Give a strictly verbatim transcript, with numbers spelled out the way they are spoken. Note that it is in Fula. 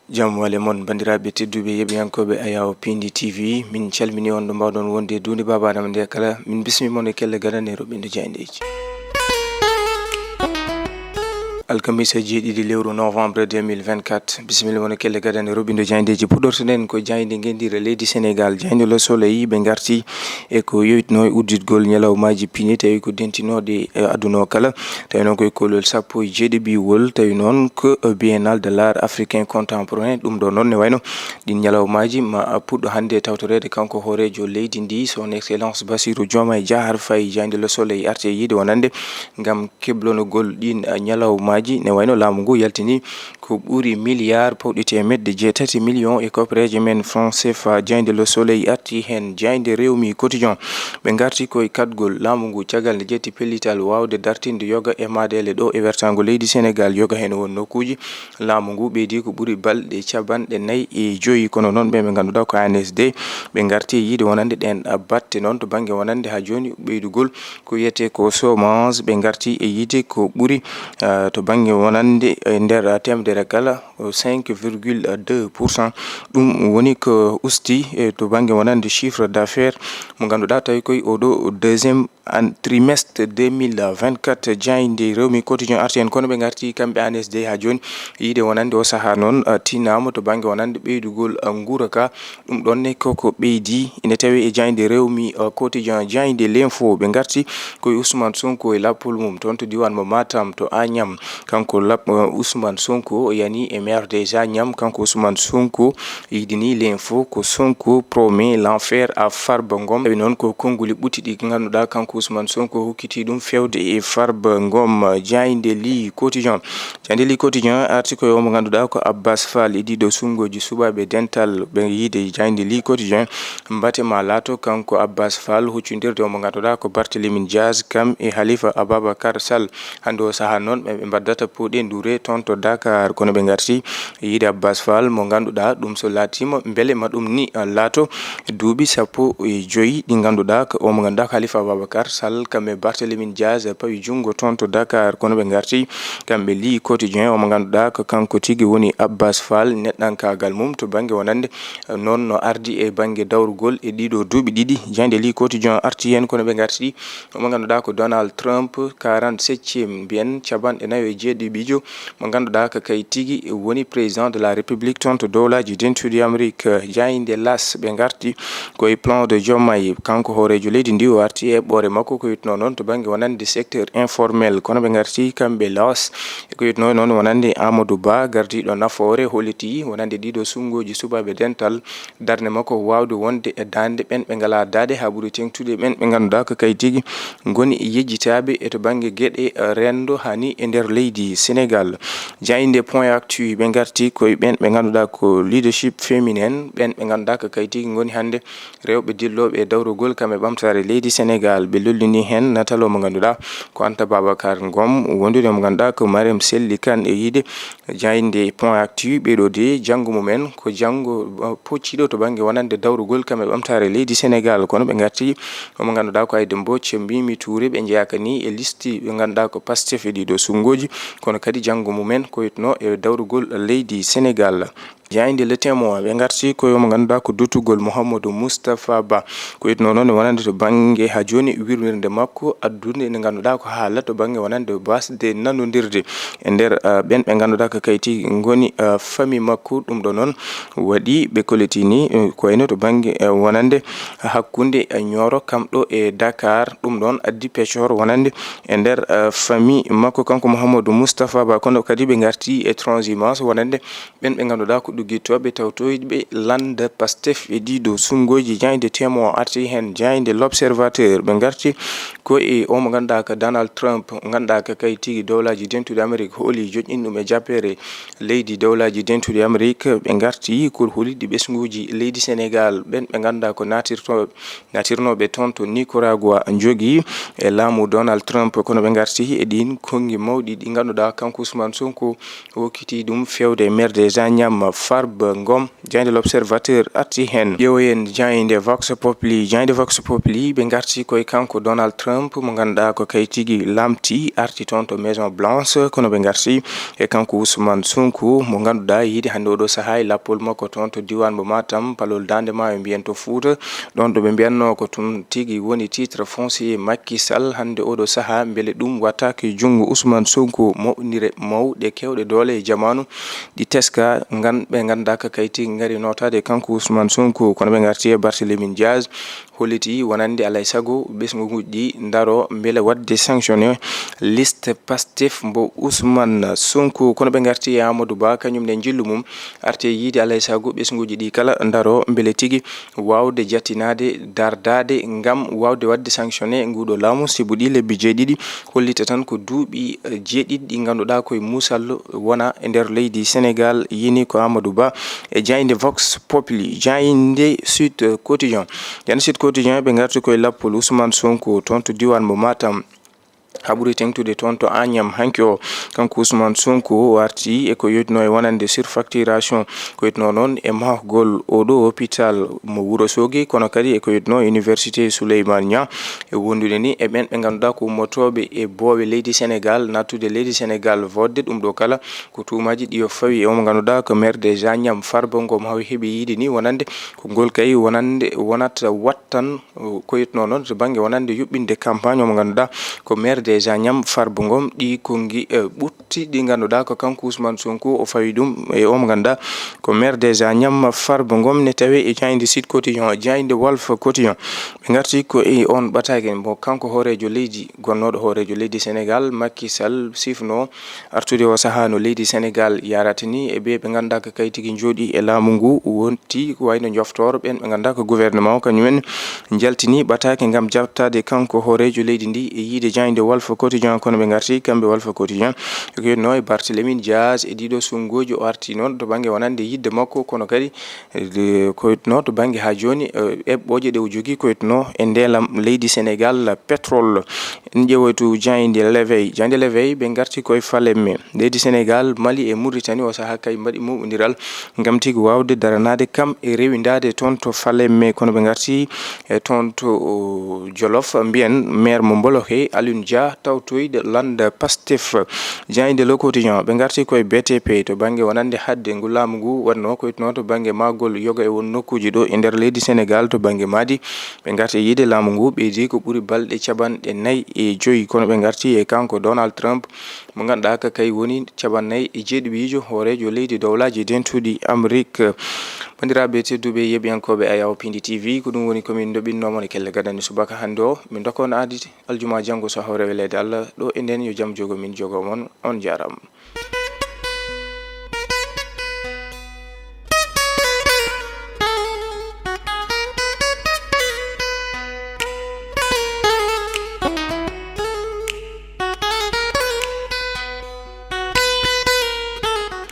Jam wale mon, banndiraaɓe tedduɓe, yeɓiyankooɓe Ayawo Pindi T V, min calmini on ɗo mbaawɗon wonde e duunde Baaba Adama nde kala. Min bismi mon e kelle gadane roɓɓindo jayndeeji. Alkamisa jeeɗiɗi lewru novembre deux mille vingt-quatre. Bisimilla mon e kelle gadane roɓɓindo jayndeeji. Puɗɗortoɗen ko jaynde ngendiire leydi Senegal, jaynde Le Soleil. Ɓe ngarti e ko yoytino e udditgol ñalawmaaji pine, tawi ko dentinooɗe e aduna o kala. Tawi noon ko e koolol sappo e jeeɗiɓiwol, tawi noon ko Biennale de l'Art Africain Contemporain. Ɗum ɗo noon ne wayno ɗin ñalawmaaji ma puɗɗo hannde tawtoreede kanko hooreejo leydi ndi, Son Excellence Bassirou Diomaye Diakhar Faye. Jaynde Le Soleil arti e yiide wonande ngam keblonogol ɗin, eh, ñalawmaaji. Ne wayno laamu ngu yaltini ko ɓuri milliard pawɗi teemedde jeetati million e koppereeje men franc C F A. Jaynde Le Soleil arti heen. Jaynde Rewmi Quotidien, ɓe ngarti koye kaɗgol laamu ngu caggal nde ƴetti pellital waawde dartinde yoga e maaɗeele ɗo e wertaango leydi Senegal. Yoga heen won nokkuuji laamu ngu ɓeydi ko ɓuri balɗe capanɗe nayi e joyi. Kono noon ɓe ɓe ngannduɗaa ko A N S D, ɓe ngarti e yiide wonande ɗeen batte noon to bannge wonande haa jooni ɓeydugol ko wiyetee ko chômage. Ɓe ngarti e yiide ko ɓuri, ah, to bannge wonande e nder teemedere kala cinq virgule deux pour cent. Ɗum woni ko usti, eh, to bannge wonande chiffre d'affaires mo ngannduɗaa tawi koye oɗo deuxième an trimestre deux mille vingt-quatre. Jaynde Rewmi Quotidien arti heen, kono ɓe ngarti kamɓe A N S D haa jooni yiide wonande o sahaa noon, ah, tinaama to bannge wonande ɓeydugol, ah, nguura ka. Ɗum ɗoon ne koko ɓeydi ina tawi e jaynde Rewmi, ah, Quotidien. Jaynde L'Info, ɓe ngarti koye Ousmane Sonko e lappol mum toon to diiwaan mo Matam to Agnam. Kanko lap-, ah, Ousmane Sonko o yani e maire des Agnam. Kanko Ousmane Sonko yiɗini L'Info ko Sonko promet l'enfer à Farba Ngom. Tawi noon ko konnguli ɓutti ɗi ngannduɗaa kanko Ousmane Sonko hokkiti ɗum fewde e Farba Ngom. Jaynde Le Quotidien. Jaynde Le Quotidien arti ko e o mo ngannduɗaa ko Abbas Fall e ɗiɗo sunngoji suɓaaɓe dental ɓe yiide jaynde Le Quotidien. Mbate ma laato kanko Abbas Fall huccondirde o mo ngannduɗaa ko Barthélémy Diaz kam e Khalifa Ababacar Sall. Hannde o sahaa noon, ɓe, ɓe mbaddata puɗe ndure toon to Dakar, kono ɓe ngarti yiide Abbas Fall, mo ngannduɗaa ɗum so laatiima, mbele ma ɗum ni, ah, laato duuɓi sappo e joyi ɗi ngannduɗaa ko o mo ngannduɗaa ko Khalifa Ababacar Sall, kam e Barthélémy Diaz pawi junngo toon to Dakar, kono ɓe ngarti kamɓe Le Quotidien, o mo ngannduɗaa ko kanko tigi woni Abbas Fall, neɗɗankaagal mum to bannge wonande, ah, noon no ardi e bannge dawrugol e ɗiɗo duuɓi ɗiɗi. Jaynde Le Quotidien arti heen, kono ɓe ngarti o mo ngannduɗaa ko Donald Trump, quarante-septième mbiyen, capanɗe nayo e jeeɗiɗiɓijo, mo ngannduɗaa ko kay tigi woni président de la République toon to Dowlaaji Dentuɗi Amérique. Jaynde L'As, ɓe ngarti koye plan de Diomaye. Kanko hooreejo leydi ndi o arti e eɓɓoore makko ko wiyetnoo noon to bannge wonande secteur informel. Kono ɓe ngarti kamɓe L'As e ko wiyetnoo noon wonande Amadou Ba, gardiiɗo nafoore, holliti wonande ɗiɗo sunngoji suɓaaɓe dental darnde makko ko waawde wonde e daande ɓen ɓe ngalaa daaɗe, haa ɓuri teeŋtude ɓen ɓe ngannduɗaa ko kay tigi ngoni yejjitaaɓe e to bannge geɗe, eh, renndo hani e nder leydi Senegal. Jaynde Point Actu, ɓe ngarti koye ɓen ɓe ngannduɗaa ko leadership féminin, ɓen ɓe ngannduɗaa ko kay tigi ngoni hannde rewɓe dillooɓe e dawrugol kam e ɓamtaare leydi Senegal. Ɓe lollini heen natal o mo ngannduɗaa ko Anta Babacar Ngom, wondude mo ngannduɗaa ko Marème Selli Kane e yiide jaynde Point Actu. Ɓeɗo de janngo mumen ko janngo, uh, pocciɗo to bannge wonande dawrugol kam e ɓamtaare leydi Senegal. Kono ɓe ngarti omo ngannduɗaa ko Aïda Mbodj, Mimi Touré, ɓe njeyaaka ni e liste ɓe ngannduɗaa ko Pastef e ɗiɗo sunngoji. Kono kadi janngo mumen ko wiyetnoo e dawrugol leydi Senegal. Jaynde Le Témoin, ɓe ngarti ko yo mo ngannduɗaa ko duttugol Mouhamadou Moustapha Ba. Ko wiyetnoo noon wonande to bannge haa jooni wirwirnde makko addunde nde ngannduɗaa ko haala to bannge wonande basde nanondirde e nder, ah, ɓen ɓe ngannduɗaa ko kayti ngoni, ah, famille makko. Ɗum ɗo noon waɗi ɓe kollitini, eh, ko wayno to bannge, eh, wonande hakkunde, eh, Nioro kam ɗo e Dakar. Ɗum ɗoon addi peccor wonande e nder, eh, famille makko kanko Mouhamadou Moustapha Ba. Kono kadi ɓe ngarti e transhumance wonande ɓen ɓe ngannduɗaa ko ɗuggittooɓe tawtoyɓe lannda Pastef e ɗiɗo sunngoji. Jaynde Témoin arti heen, jaynde L'Observateur, ɓe ngarti ko e o mo ngannduɗaa ko Donald Trump, ngannduɗaa ko kay tigi Dowlaaji Dentuɗi Amerik hooli joƴƴin ɗum e jappeere leydi Dowlaaji Dentuɗi Amerik. Ɓe ngarti ko holliɗi ɓesnguuji leydi Senegal, ɓen ɓe ngannduɗaa ko naatirtooɓe natirnooɓe toon to Nicaragua njogii e laamu Donald Trump, kono ɓe ngarti e ɗiin konngi mawɗi ɗi ngannduɗaa kanko Ousmane Sonko o hokkiti ɗum fewde e maire des Agnam. Farba Ngom, jaaynde L'Observateur arti heen. Ƴeewoyen jaaynde Vox Populi. Jaaynde Vox Populi, ɓe ngarti koye kanko Donald Trump, mo ngannduɗaa ko kay tigi laamti, arti toon to Maison Blanche, kono ɓe ngarti e kanko Ousmane Sonko, mo ngannduɗaa yiide hannde oɗo sahaa e lappol makko toon to diiwaan mo Matam, palol Daande Maayo mbiyen to Fuuta, ɗoon ɗo ɓe mbiyatnoo ko toon tigi woni titre foncier Macky Sall hannde oɗo sahaa, mbele ɗum wattaake junngo Ousmane Sonko, moƴƴinre mawɗe keewɗe doole e jamaanu ɗi teska ngan ɓe ngannduɗaa ko kayti ngari nootaade kanko Ousmane Sonko, kono ɓe ngarti e Barthélémy Diaz, holliti wonande alay sago ɓesnguuji ɗi ndaro mbele waɗde sanctionné liste Pastef mbo Ousmane Sonko, kono ɓe ngarti e Amadou Ba, kañum ne njillu mum arte yiide alay sago ɓesnguuji ɗi kala ndaro mbele tigi waawde jattinaade dardaade ngam waawde waɗde sanctionné nguuɗo laamu, sibu ɗi lebbi jeeɗiɗi hollita tan ko duuɓi, eh, jeeɗiɗi ɗi ngannduɗaa koye muusal wona e nder leydi Senegal, yini ko Amadou Ba e jaaynde Vox Populi, jaaynde Sud Quotidien. Jaaynde Sud Quotidien ɓe ngarti koye lappol Ousmane Sonko toon to diiwaan mo Matam. Haa ɓuri teeŋtude toon to Agnam hanki o, kanko Ousmane Sonko o arti e ko yotnoo e wonande surfacturation, ko yotnoo noon e mahgol oɗo hôpital mo Wuro Sogi, kono kadi e ko yotnoo Université Souleymane Niang, e wondude ni e ɓeen ɓe ngannduɗaa ko ummotooɓe e boowe leydi Senegal, nattude leydi Senegal fodde. Ɗum ɗo kala ko tuumaaji ɗi o fawi e omo ngannduɗaa ko maire des Agnam Farba Ngom, haw heɓi yiide ni wonande ko ngol kay wonande wonata wattan, o, ko yetnoo noon to bannge wonande yuɓɓinde campagne omo ngannduɗaa ko maire des Agnam Farba Ngom, ɗi konngi, e, ɓutti ɗi ngannduɗaa ko kanko Ousmane Sonko o fawi ɗum e omo ngannduɗaa ko maire des Agnam Farba Ngom ne tawi e jaaynde Sud Quotidien, jaaynde Walf Quotidien. Ɓe ngarti ko e oon ɓataake mo kanko hooreejo leydi, gonnooɗo hooreejo leydi Senegal, Macky Sall, sifnoo artude o sahaa no leydi Senegal yarata ni, e ɓe ɓe ngannduɗaa ko kayti tigi njooɗi e laamu ngu, wonti ko wayno njoftoor ɓeen ɓe ngannduɗaa ko gouvernement o, kañum en njaltini ɓataake ngam jaɓtaade kanko hooreejo leydi ndi e yiide jaaynde Walf Quotidien, kono ɓe ngarti kamɓe Walf Quotidien ko yetnoo e Barthélémy Diaz e ɗiɗo sunnguuji o arti noon to bannge wonande yiɗde makko, kono kadi e ko yetnoo to bannge haa jooni, e eɓɓooje ɗe o jogii ko yetnoo e ndeelam leydi Senegal, pétrole. En ƴeewoytu jaaynde L'Éveil. Jaaynde L'Éveil, ɓe ngarti koye Falémé. Leydi Senegal, Mali e Mauritanie o sahaa kay mbaɗi muɓondiral ngam tigi waawde daranaade kam e rewindaade toon to Falémé. Kono ɓe ngarti e toon to, o, Jolof, mbiyen maire mo Mbolohe, Alioune Dia, tawtoyde lannda Pastef. Jaaynde Le Quotidien, ɓe ngarti koye B T P to bannge wonande haɗde ngu laamu ngu waɗnoo ko yetnoo to bannge mahgol yoga e won nokkuuji ɗo e nder leydi Senegal to bannge mahdi. Ɓe ngarti e yiide laamu ngu ɓeydi ko ɓuri balɗe capanɗe nayi e joyi, kono ɓe ngarti e kanko Donald Trump mo ngannduɗaa ka kay woni capanɗe nayi e jeeɗiɗiijo hooreejo leydi Dowlaaji Dentuɗi Amrik. Banndiraaɓe tedduɓe yeeɓiyankooɓe Ayaw Pindi T V, ko ɗum woni ko min ndoɓinno mon e kelle gadani subaka hannde o. Min ndokka on aadi aljuma janngo so hawre weleede Allah. Ɗo e nden yo jam jogo min jogo mon. On jaaraama.